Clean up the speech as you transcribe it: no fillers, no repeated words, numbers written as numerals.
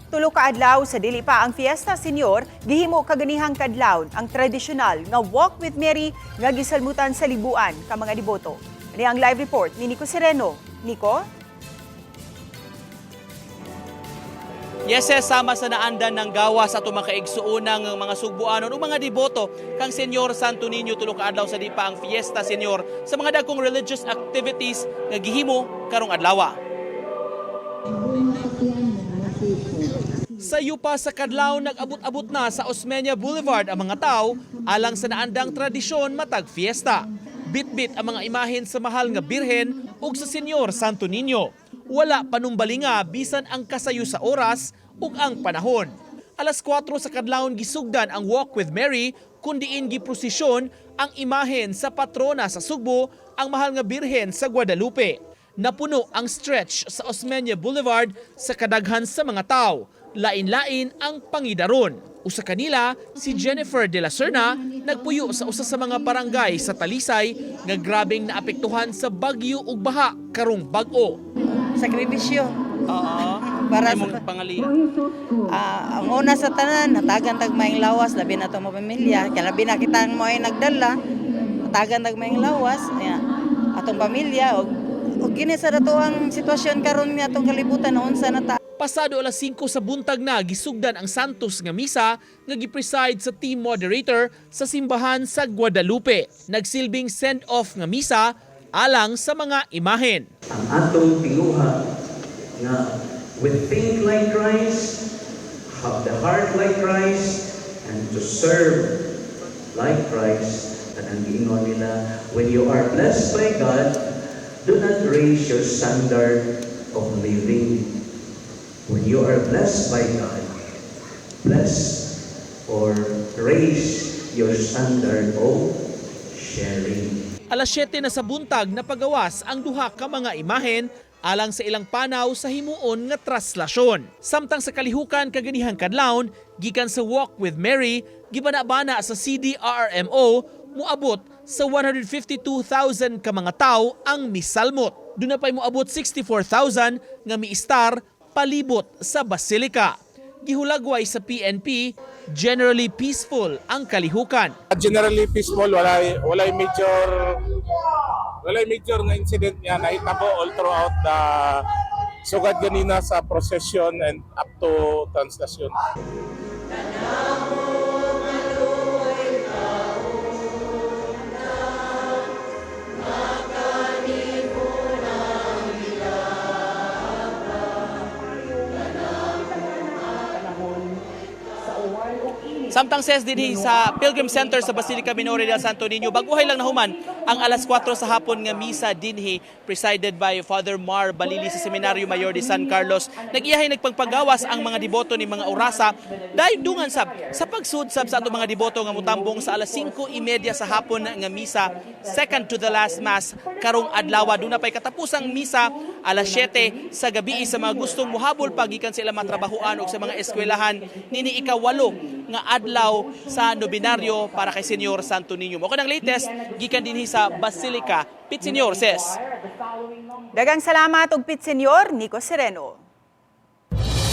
Tulo ka adlaw sa dili pa ang Fiesta Senior, gihimo kaganihang kadlawon ang tradisyonal nga Walk with Mary nga gisalmutan sa libuan ka mga deboto. Ani ang live report ni Nico Sereno. Nico? Yes, sama sa naandan ng gawas ato mga kaigsuonang mga sugbuanon o mga deboto kang Senyor Santo Niño tulo ka adlaw sa di pa ang Fiesta Senior sa mga dagkong religious activities nga gihimo karong adlawa. Sa yupa sa kadlaw, nag-abot-abot na sa Osmeña Boulevard ang mga tao alang sa naandang tradisyon matag fiesta. Bitbit ang mga imahen sa mahal nga Birhen ug sa Senyor Santo Niño. Wala panumbalinga bisan ang kasayo sa oras ug ang panahon. Alas 4 sa kadlawon gisugdan ang Walk with Mary, kun diin giprosesyon ang imahen sa patrona sa Sugbo, ang mahal nga Birhen sa Guadalupe. Napuno ang stretch sa Osmeña Boulevard sa kadaghan sa mga tao. Lain-lain ang pangidaron. Usa kanila, si Jennifer De La Serna, nagpuyo sa usa sa mga barangay sa Talisay nga grabeng naapektuhan sa bagyo ug baha karong bag-o. Sakripisyo. Oo. Para Imong sa pangali. Ang una sa tanan, hatagan tag maayong lawas, labi na to mo pamilya. Kaya labi na kitang mo ay nagdala, hatagan tag maayong lawas, ya, atong pamilya og og kini sa dato ang sitwasyon karon nga atong kalibutan, unsa na ta. Pasado alas 5 sa buntag na gisugdan ang Santos nga misa nga gi-preside sa team moderator sa simbahan sa Guadalupe. Nagsilbing send-off nga misa alang sa mga imahen. Ang atong tinguha nga we think like Christ, have the heart like Christ, and to serve like Christ. Kanang giingon nila, when you are blessed by God, do not raise your standard of living. When you are blessed by God, bless or raise your standard of sharing. Alas 7 na sa buntag, napagawas ang duha ka mga imahen alang sa ilang panaw sa himuon nga traslasyon. Samtang sa kalihukan kaganihang kadlawon, gikan sa Walk with Mary, gibana-bana sa CDRRMO, muabot sa 152,000 ka mga tawo ang misalmot. Duna pa'y muabot 64,000 nga miistar palibot sa Basilica. Gihulagway sa PNP, generally peaceful ang kalihukan. Generally peaceful, walay major nga incident nga nahitabo all throughout the sugad ganina sa procession and up to translation. Samtang ses dinhi sa Pilgrim Center sa Basilica Minore del Santo Niño, baguhay lang nahuman ang alas 4 sa hapon nga misa dinhi presided by Father Mar Balili sa Seminario Mayor de San Carlos. Nag-iyahay nagpagpagawas ang mga deboto ni mga orasa dahil dungan sab sa pagsud sab sa atong mga deboto nga mutambong sa alas 5:30 sa hapon nga misa, second to the last mass karong adlaw. Duna pay katapusang misa alas 7 sa gabi sa mga gustong muhabol pagikan sa ilang mga trabahoan o sa mga eskwelahan nini ikawalo nga adlaw sa nobenaryo para kay Senyor Santo Niño. Mao kanang latest gikan dinhi sa Basilica. Pit Senyor, ses. Daghang salamat og Pit Senyor Nico Sereno.